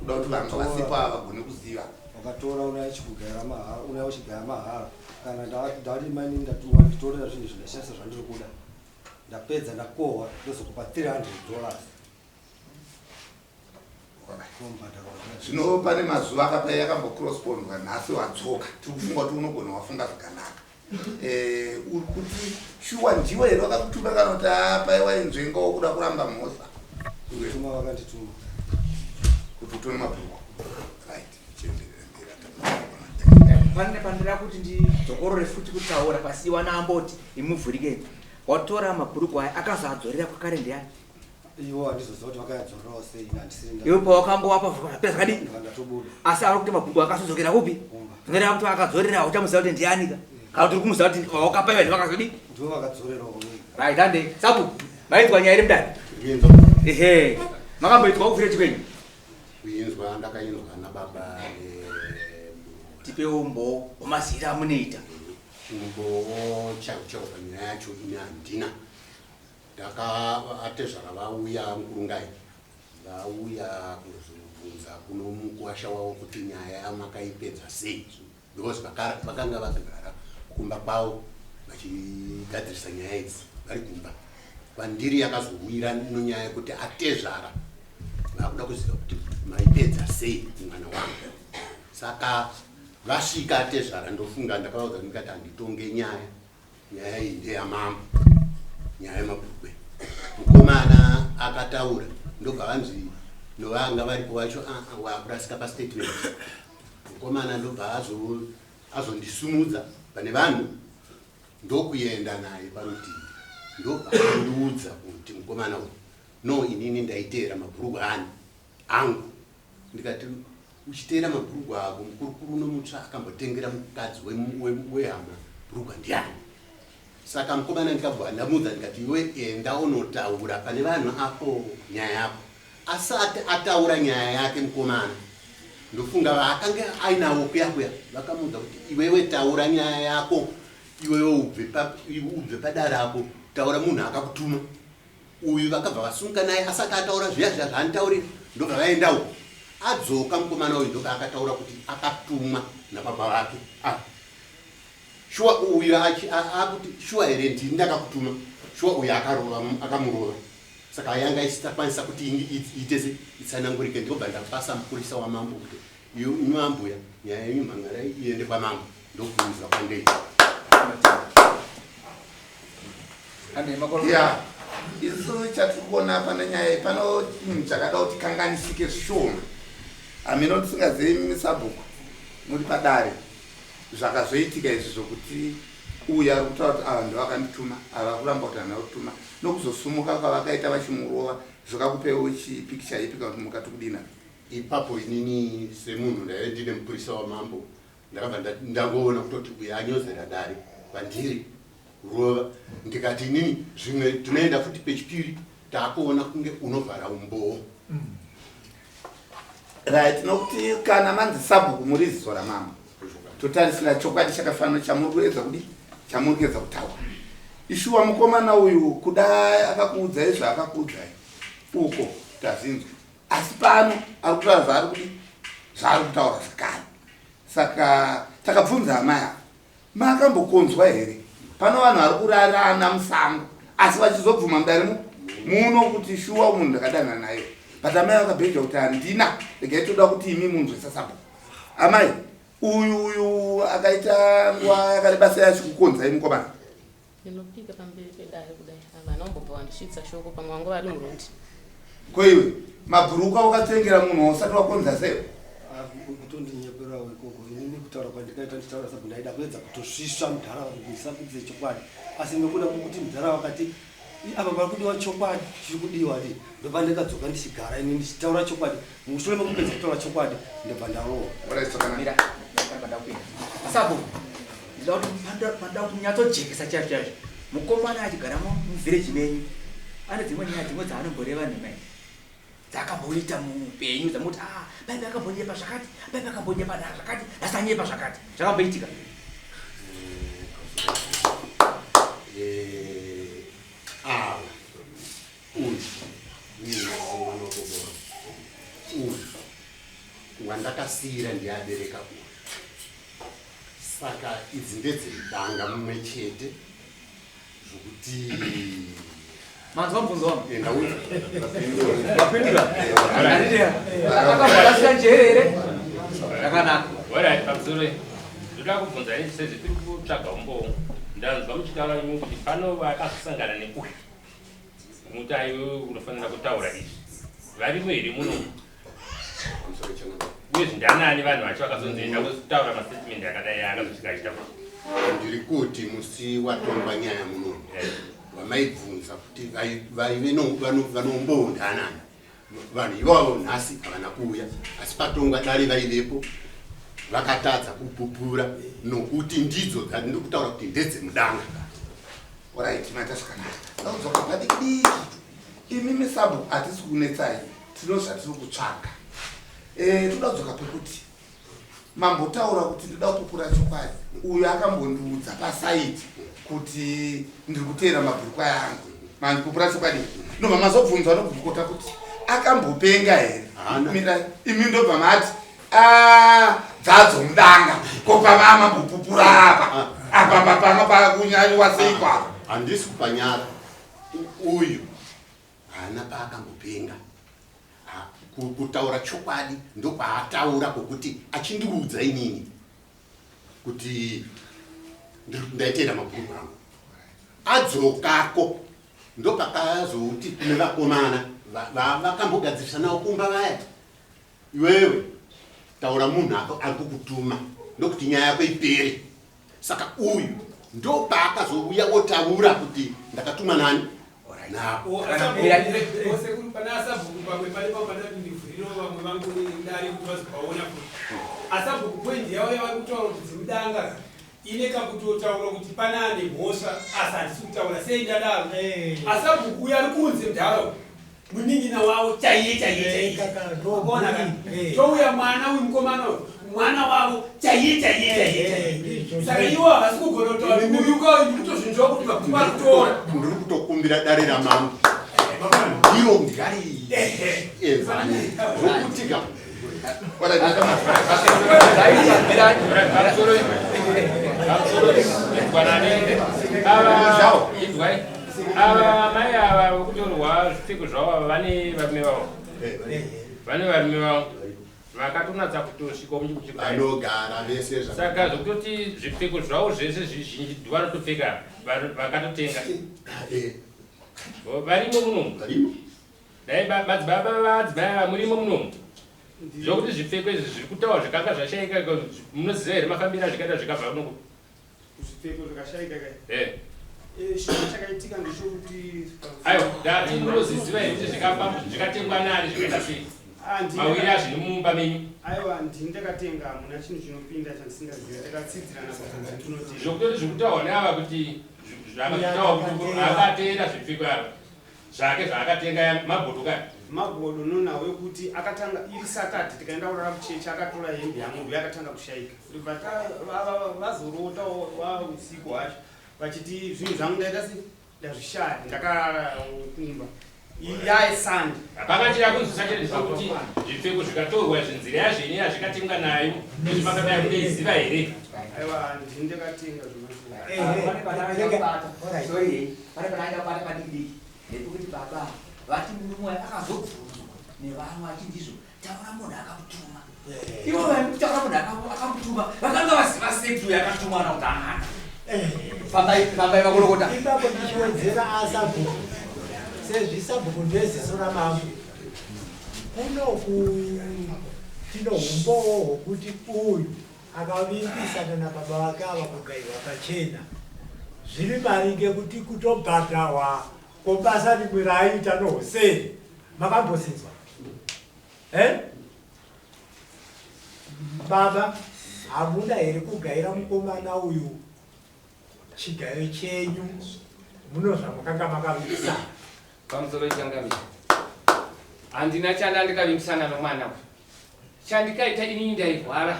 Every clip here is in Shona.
Kuda kuti vanhu vasipo ava vagone kuziva. Wakatora unaya chikugayira mahara, unaya uchigaya mahara. Kana ndati mainini ndati wanditorera zvinhu izvi ndashandisa zvandiri kuda. Ndapedza ndakohwa ndozokupa 300 dollars. Zvino pane mazuva akapa yakambocrossbondwa nhasi wadzoka. Tiri kufunga kuti unogona wafunga zvakanaka. Eh, uri kuti shuwa ndiwe here wakakutuma kana kuti apa wainzvenga wokuda kuramba mhosva? Kutuma vakandituma. Kuti utore mabhuku. Right. Pane pandira kuti ndidzokorore futi kutaura pasiwa naamboti imuvhurike. Watora mabhuruku aya akazoadzorera kwakare ndiani? Ivo handizoziva kuti vakayadzorerawo sei ini handisiri nda- Iwe pawakangowapa zvapera zvakadii? Ndanga ndatobuda. Asi ari kuti mabhuku akazodzokera kupi? Kumba. Zvinoreva kuti akadzorera uchamuziva kuti ndiani ka? Kana kuti uri kumuziva kuti wawakapa iwe ndivakazodii? Ndivo vakadzorerawo vega. Right, hande. Sabu, maitwa nyaya iri mudare? Kuinzwa. Ehe. Makamboitwa kuvhireji kwenyu? Kuinzwa ndakainzwa nababa Tipewo umbowo wemazira amunoita. Umbowo chaiwo chaiwo panyaya yacho ini handina. Ndaka atezvara vauya mukurungai vauya kuzobvunza kuno mukuwasha wavo kuti nyaya yamakaipedza sei because vakanga vakagara kumba kwavo vachigadzirisa nyaya idzi vari kumba kwandiri yakazowira nonyaya yekuti atezvara vakuda kuziva kuti maipedza sei mwana wangu saka vasvika atezvara ndofunga ndakavaudza ndikati handitonge nyaya Nyaya iyi ndeyamambo, nyaya yemabhurukwe. Mukomana akataura ndobva vanzi novanga varipo vacho ah, ah, wakurasika pastatement. Mukomana ndobva azondisumudza pane vanhu ndokuenda naye parutivi ndobva andiudza kuti mukomana uyu no inini ndaiteera mabhurukwe ani angu Ndikati uchiteera mabhurugwa ako mukurukuru uno mutsva akambotengera mukadzi wehama bhurugwa ndiani? Saka mukomana ndikabva ndamuudza ndikati iwe enda unotaura pane vanhu apo nyaya yako. Asati ataura nyaya yake mukomana ndofunga vaakange ainawo kuya kuya vakamuudza kuti iwewe taura nyaya yako iwewe ubve padare apo taura munhu akakutuma. Uyu vakabva vasunga naye asati ataura zviya zviya zvaanitaurira ndobva vaenda uko. Adzoka mukomana uyu ndobva akataura kuti akatumwa nababa vake. Ah. Shuwa uyu akuti shuwa here ndini ndakakutuma. Shuwa uyu akarova akamurova. Saka yanga isisakwanisa kuti iite se itsanangurike ndobva ndapasa mupurisa wamambo kuti imi ambuya nyaya yenyu mhan'ara iende kwamambo ndokubvunza kwandei. Ya, isu chatiri kuona pane nyaya iyi pano chinhu chakada kuti kanganisike zvishoma. Hameno tisingazivi imi sabhuku muri padare zvakazoitika izvi zvokuti uyu ari kutaura kuti ava ndovakandituma ava kuramba kuti handina kutuma nokuzosumuka kwavakaita vachimurova zvakakupewo chipikicha ipi kana kuti mukati kudina Ipapo inini semunhu ndaive ndine mupurisa wamambo ndakabva ndangoona kutoti uyu anyozera dare kwandiri kurova ndikati inini zvimwe tinoenda futi pechipiri taakuona kunge unovhara umbowo. Right, nokuti kana manzi sabhuku muri ziso ramambo totarisira chokwadi chakafanana chamuri kuedza kudi chamuri kuedza kutaura. Ishuwa mukomana uyu kuda akakuudzai zvaakakuudzai uko tazvinzwa asi pano ari kutaura zvaari kudi zvaari kutaura zvakare saka takabvunza amai ava makambokonzwa here pano vanhu vari kurarana musango asi vachizobvuma mudare muno kuti shuwa munhu ndakadana naye but amai vakabheja kuti handina regai toda kuti imi munzwe sasabhuku amai uyu uyu akaita nguva yakareba sei achikukonzai mukomana Ndinopika pamberi pedare kudai havana kumbobva vandisvitsa shoko pamwe vanga vari muroad. Ko iwe mabhurukwa wakatengera munhu wausati wakonza sei? Ah, kutondinyeperawo ikoko inini kutaura kwandikaita ndichitaura sabu ndaida kuedza kutosvisva mudhara kuti ndisabudise chokwadi asi nekuda kwekuti mudhara vakati apa pari kudiwa chokwadi chiri kudiwa di ndobva ndikadzoka ndichigara ini ndichitaura chokwadi mushure mekupedza kutaura chokwadi ndobva ndarohwa Mira, sabu Ndinoda kuti panoda kuti munyatsojekesa chaizvo chaizvo. Mukomana achigara muvillage menyu ane dzimwe nyaya dzimwe dzaanomboreva nhema idzi dzaakamboita muupenyu dzamuti ah baibi akambonyepa zvakati baibi akambonyepa na zvakati nhasi anyepa zvakati zvakamboitika. Eh, ava uyu uyu uyu Wandakasiira ndiye abereka uyu. Saka idzi ndedzedanga mumwe chete zvokuti Manzwa mubvunzo wangu? Eh, ndaudza. Wapindura? Handiti akambwarasika njere here? Zvakanaka. Alright, pamusoro ndoda kubvunza ini sezvo tiri kutsvaga umbowo ndanzwa muchitaura imi kuti pano vakazosangana neuyu muti aiwe unofanira kutaura izvi varimo here muno uyezve ndanani vanhu vacho vakazonzi enda kutaura mastatement akadai akazosvika achita Ndiri kuti musi watongwa nyaya muno vamaibvunza kuti vaive vanoumbowo ndanani vanhu ivavo nhasi havana kuuya asi patongwa dare vaivepo vakatadza kupupura nokuti ndidzo dzandiri kutaura kuti ndedzemudanga. Orit maita zvakanaka. Ndakudzoka padiki diki. Imi misabhu hatisi kunetsai tino zvatiri kutsvaga. Eh, toda kudzoka pekuti mambotaura kuti ndoda kupupura chokwadi. Uyo akambondiudza pasaiti kuti ndiri kuteera mabhurukwa yangu. Mandipupura chokwadi. Ndobva mazobvunzwa nokugukota kuti akambopenga here? Haana. Mira, imi ndobva mati ah, dzadzo mudanga ko pava mambopupura apa apa apa pano pakunyanyiwa seiko apa? Handisi kupanyara. Uyu haana paakambopenga. Kutaura chokwadi ndokwaataura kwokuti achindiudza inini kuti ndaiteera mabhuku angu. Adzokako ndopakazoti kune vakomana vakambogadzirisa navo kumba vaya, iwewe taura munhu ari kukutuma ndokuti nyaya yako ipere. Saka uyu ndopaakazouya otaura kuti ndakatumwa nani navo. Sekuru, pana asabhuku pamwe pane pamwe ndivhuriro vamwe vangu dare kuti vazopaona futi. Asabhuku, point yavo yavari kutaura kuti dzimudanga ine kakutotaura kuti pana ane mhosva, asi handisi kutaura sei ndadaro. Asabhuku uyo ari kunze mudhara uyu munin'ina wavo chaiye chaiye chaiye. Wakaona ka? Touya mwana uyu mukomana uyu mwana wavo chaiye chaiye chaiye chaiye. Saka ivo havasi kugona kutaura kuti uyu ka uyu ndikutozvinzwa kuti vakuti vari kutora. Ndiri kutokumbira dare ramambo ndiro ngari enzani zvokuti ka Inzwai, ava mai ava vokutorwa zvipfeko zvavo ava vane varume vavo, vane varume vavo vakatonatsa kutosvika muchikuchikudai vanogara vese Saka zvokutoti zvipfeko zvavo zvese zvizhinji vanotopfeka vakatotenga. Varimo munomu? Varimo. Dai madzibaba vadzimai ava murimo munomu, zvokuti zvipfeko izvi zviri kutaura zvikanga zvashaika, munoziva here mafambiro azvikaita zvikabva kunoku? Zvipfeko zvakashaika kai? Eh. Chinhu chakaitika ndechekuti Aiwa, ndati munoziziva here kuti zvikafamba zvikatengwa nani, zvikaita sei? Ah, Mawiri azvino mumba menyu. Aiwa, ndini ndakatenga, hamuna chinhu chinopinda chandisingaziva, takatsidzirana kuti tinotenga. Zvokutoti zvikutaurwa neava kuti zvakataurwa kuti akateera zvipfeko ava zvake zvaakatenga magodo kaya. Magodo nonawo yekuti akatanga iri Saturday, tikaenda kurara kuchechi, akatora hembe yangu, ndiyo yakatanga kushaika. Ndobva vazorota usiku hwacho vachiti zvinhu zvangu ndaita sei, ndazvishaya, ndakarara kumba yaye Sunday. Hapana chira kunzwisa chete ndechekuti zvipfeko zvikatorwa izvi nzira yazvo ine yazvikatenga nayo nezvimakadai munoiziva here? Aiwa, ndini ndakatenga zvona. Sorry, pane panaenda kubata padiki diki ndepekuti baba vati murume wayo akazobvunzwa nevamwe achindizvo taura munhu akakutuma. Ivo vaikutaura munhu akamutuma vakanga vaziva sei kuti uyu akatumwa na kuti ahana. Fambai, fambai vakorokota. Ipapo ndichiwedzera asabhuku, sezvisabhuku ndeziso ramambo kunoku, tino umbowo hwokuti uyu akavimbisana nababa vake ava kugaiwa pachena zviri maringe kuti kutobhadhahwa kwobasa rimwe raaiita nohoseri. Makambozinzwa eh? Baba, hamuna here kugaira mukomana uyu chigayo chenyu muno zvamakanga makavimbisana? Pamusoro changamire, handina chanda ndikavimbisana nomwana uyu. Chandikaita inini, ndairwara,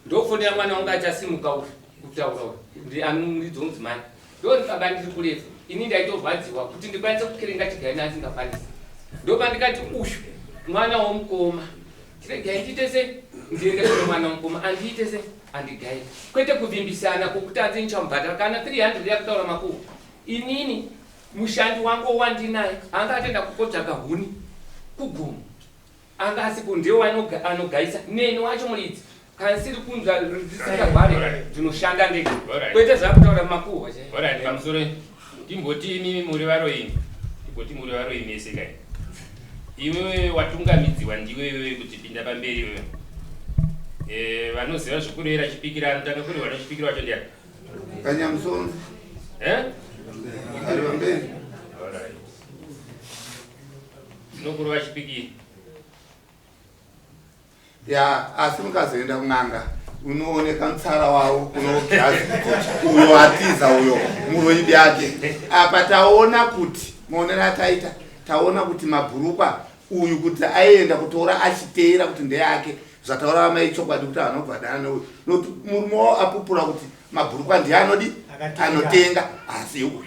ndofonera mwana wangu achasimuka uyu kutaura uyu ndi anomuridzi womudzimai, ndoni baba ndiri kurefu, ini ndaitorwadziwa kuti ndikwanise kukerenga chigayo naasingakwanisi. Ndopandikati uyu mwana womukoma. Chiregai ndiite sei? Ndiende kune mwana mukoma andiite sei? Andigaire. Kwete kuvimbisana kwokuti anzi ndichamubhadhara kana 300 yakutaura makuhwa. Inini mushandi wangu wandinaye anga atenda kukotsvaga huni kugomo. Anga asipo ndiye anogaisa neni wacho muridzi. Kana ndisiri kunzwa ndisingagware ndinoshanda ndega. Kwete zvakutaura makuhwa chaiwo. Alright, pamusoro timboti imimi muri varoyi. Timboti muri varoyi mese kai. Iwewe watungamidziwa ndiwe iwewe kuti pinda pamberi iwewe. Eh, vanoziva zvekurera chipikira anotanga kurehwa nechipikira wacho ndiani? Kanyamusonzi. Eh? Ari pamberi. Alright. Tinokurova chipikira. Ya, asi mukazoenda kun'anga unooneka mutsara wavo kunogazi uyo atiza uyo muroyi byake. Apa taona kuti maonero ataita taona kuti mabhurukwa uyu kuti aienda kutora achiteera kuti ndeyake zvataura vamai chokwadi kuti anobva dana neuyu nokuti murume wavo apupura kuti mabhurukwa ndiye anodi anotenga asi uyu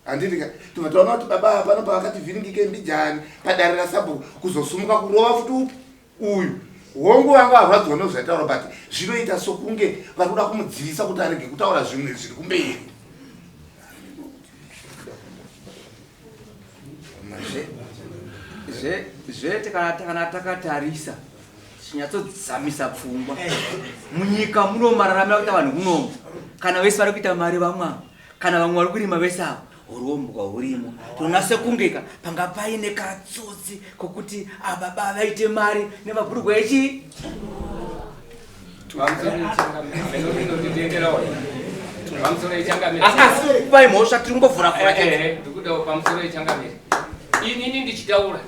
handiti ka tobva taona kuti baba ava pano pavakati vhiringike mbijani padare rasabhuku kuzosumuka kurova futi upi uyu hongu vanga varwadziwa nozvaitaura but zvinoita sokunge vari kuda kumudzivisa kuti arege kutaura zvimwe zviri kumberi Zvete kana takatarisa tichinyatsodzamisa pfungwa munyika muno mararamira kuita vanhu munomu kana vese vari kuita mari vamwe ava kana vamwe vari kurima vese ava hurombwa hurimo tinoona sekunge ka panga paine katsotsi kokuti ababa vaite mari nemabhurugwa echi Asi kupai mhosva tiri kungovhura-vhura chete. Eh, eh, ndikudawo pamusoro yechangamire. Inini ndichitaura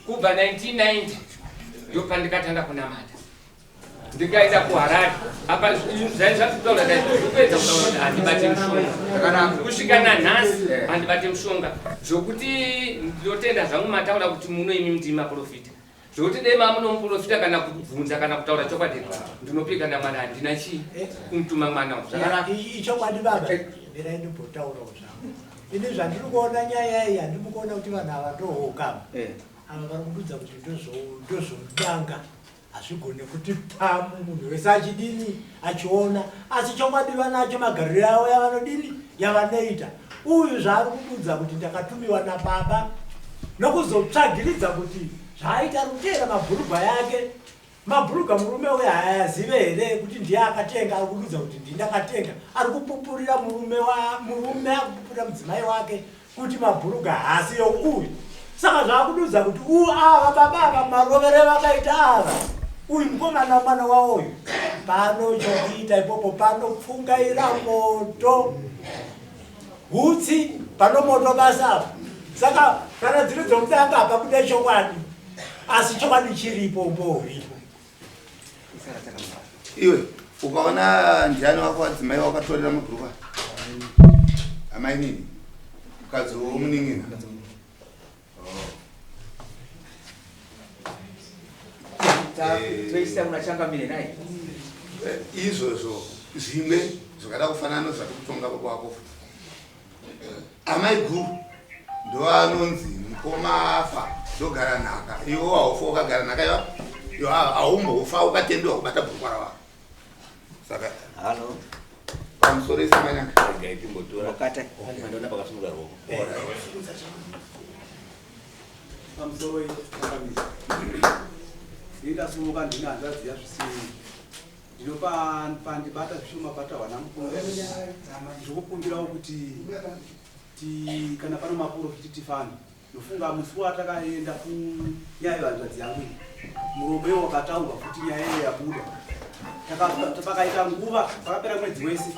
kubva 1990 ndopandikatanga kunamata. Ndikaenda kuHarare. Apa zvai zvakutaura dai ndikuedza kutaura kuti handibate mushonga. Kusvika nanhasi handibate mushonga. Zvokuti ndinotenda zvangu mataura kuti muno imi ndimi maprofita. Zvekuti dai mamunomuprofita kana kubvunza kana kutaura chokwadi ndinopika namwari handina chii kumutuma mwana uyu. Zvakanaka. Ichokwadi baba. Mirai ndimbotaurawo zvangu. Ini zvandiri kuona nyaya iyi handiri kuona kuti vanhu ava ndohokama. Ava vari kududza kuti ndozvodanga hazvigone kuti pamu munhu wese achidini achiona asi chokwadi vanacho magariro yavo yavanodini yavanoita uyu zvaari kududza kuti ndakatumiwa nababa nokuzotsvagiridza kuti zvaaita ari kuteera mabhurugwa yake mabhurugwa murume uyo haayazive here kuti ndiye akatenga ari kududza kuti ndii ndakatenga ari kupupurira murume murume akupupurira mudzimai wake kuti mabhuruga haasi youyu saka zvakududza kuti u ava baba ava marovere vakaita ava uyu mukomana mwana waoyu pano chokuita ipopo panopfungaira moto hutsi pano moto basa apa saka kana dziri dzokutanga apa kuda chokwadi asi chokwadi chiripo umbo huripo Iwe ukaona ndiani wako wadzimai wakatorera mabhurukwa amainini mukadzi womunin'ina Toisa kuna changamire nai. Eh, izvozvo zvimwe zvakada kufanana nezvati kutonga baba wako futi Amai guru ndoanonzi mukoma afa ndogara nhaka iwe haufa wakagara nhaka iwa iwe haumbofa ukatendewa kubata bhurukwa rawako saka halo pamusoro isamanyanga regai timbotora Wakata. mandiona pakasimuka ruoko Pamusoro changamire. Ini ndasimuka ndine hanzvadzi yazvisinei. Ndinopa pandibata zvishoma patahwa namukunga. Ndiri kukumbirawo kuti ti kana pano maporofiti tifambe. Ndofunga musi watakaenda kunyaya yehanzvadzi yangu iyi. Muromo iwo wakataurwa futi nyaya iye yabuda. Pakaita nguva pakapera mwedzi wese.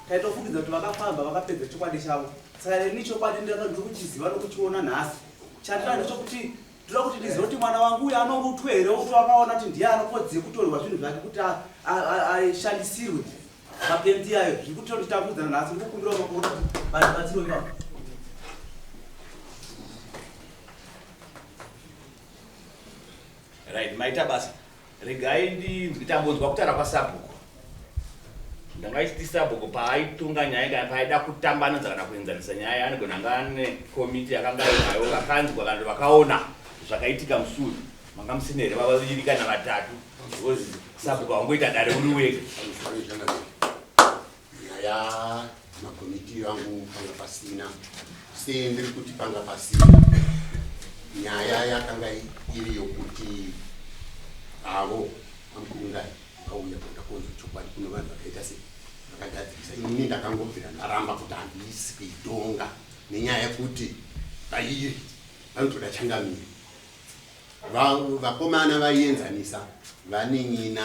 Taitofungidza kuti vakafamba vakapedza chokwadi chavo. Saka ini chokwadi ndiri kuchiziva nokuchiona nhasi. Chandinoda ndechekuti Ndoda kuti ndizive kuti mwana wangu uyu anorutwe here kuti wakaona kuti ndiye anokodzere kutorerwa zvinhu zvake kuti ashandisirwe mapenzi ayo zviri kutonditambudza nhasi ndikukumbira kuti vandibatsire ipapo. Right, maita basa. Regai ndinzwi tambonzwa kutaura kwasabhuku. Ndanga ichiti sabhuku paaitonga nyaya kana paaida kutambanudza kana kuenzanisa nyaya anogona anga ane komiti yakanga inayo vakanzwa kana kuti vakaona zvakaitika musi uyu. Manga musina here vaviri kana vatatu because sabhuku haungoita dare uri wega. Nyaya makomiti angu panga pasina sei ndiri kuti panga pasina nyaya yakanga iri yokuti avo vamukurungai vauya kuda kuonza chokwadi kuno vanhu vakaita sei vakagadzirisa inini ndakangobvira ndaramba kuti handisi kuitonga nenyaya yekuti pairi vanotoda changamire Vakomana vaienzanisa vanin'ina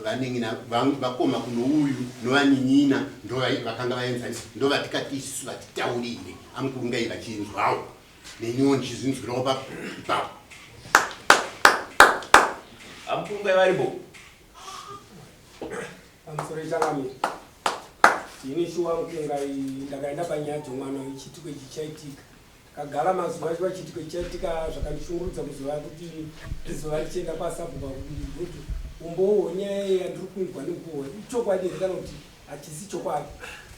vanin'ina vakoma kuno uyu novanin'ina ndovakanga vaenzanisa ndovatikati isusu vatitaurire amukurungai vachinzwawo neniwo ndichizvinzwirawo ipapo. Amukurungai varipo. Pamusoro changamire. Ini shuwa mukungai ndakaenda panyaya dzomwana ichiitiko ichi chaitika. Kagara mazuva acho chiitiko chaitika zvakandishungurudza muzuva kuti ndizova ndichienda kwasabhuku kuti umbowo hwenyaya iyi yandiri kunzwa nekuhwa ichokwadi here kana kuti hachisi chokwadi.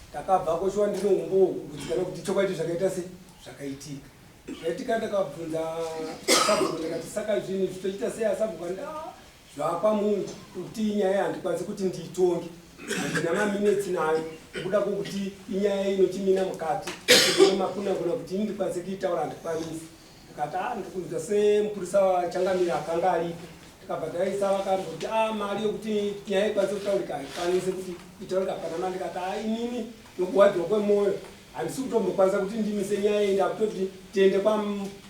Ndakabvako shuwa ndine umbowo kugutsikana kuti chokwadi zvakaita se zvakaitika. Zvaitika ndakabvunza sabhuku ndikati saka zvinhu izvi tochiita sei asabhuku andi ah, Zvakwamungu kuti inyaya handikwanisi kuti ndiitonge handina maminetsi nayo nekuda kwokuti inyaya inochimina mukati makuna kuna kuti ini ndikwanise kuitaura handikwanisi. Ndikati a ah, ndikunzwa semupurisa wachangamire akanga aripo tikabva taisa vakamboti a ah, mari yokuti nyaya ikwanise kutaurika haikwanise kuti itaurika hapana mari. Ndikati a ah, inini nokurwadziwa kwemwoyo handisi kutombokwanisa kuti ndimise nyaya iyi ndakutoti tiende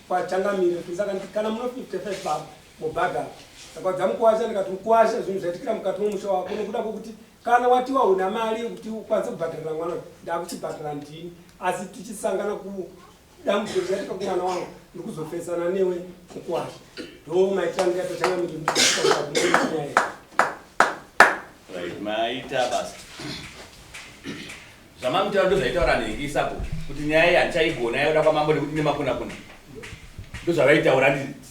kwachangamire saka kana muno 55 baba mobhadhara saka dzamukwasha ndikati mukwasha zvinhu zvaitikira mukati memusha wako nokuda kwokuti kana wati wauna mari yekuti ukwanise kubhadharira mwana ndakuchibhadhara ndini asi tichisangana kudambudziko richaitika kumwana wangu ndikuzofesana newe mukwasha ndo maitira ndikaita changamire nyaya. Right, maita basa. Zvamamutaura ndozvaitaura nhingi sabhuku kuti nyaya iyi handichaigona yakuda kwamambo nekuti nemakunakuna. Ndozvavaitaura ndizvo.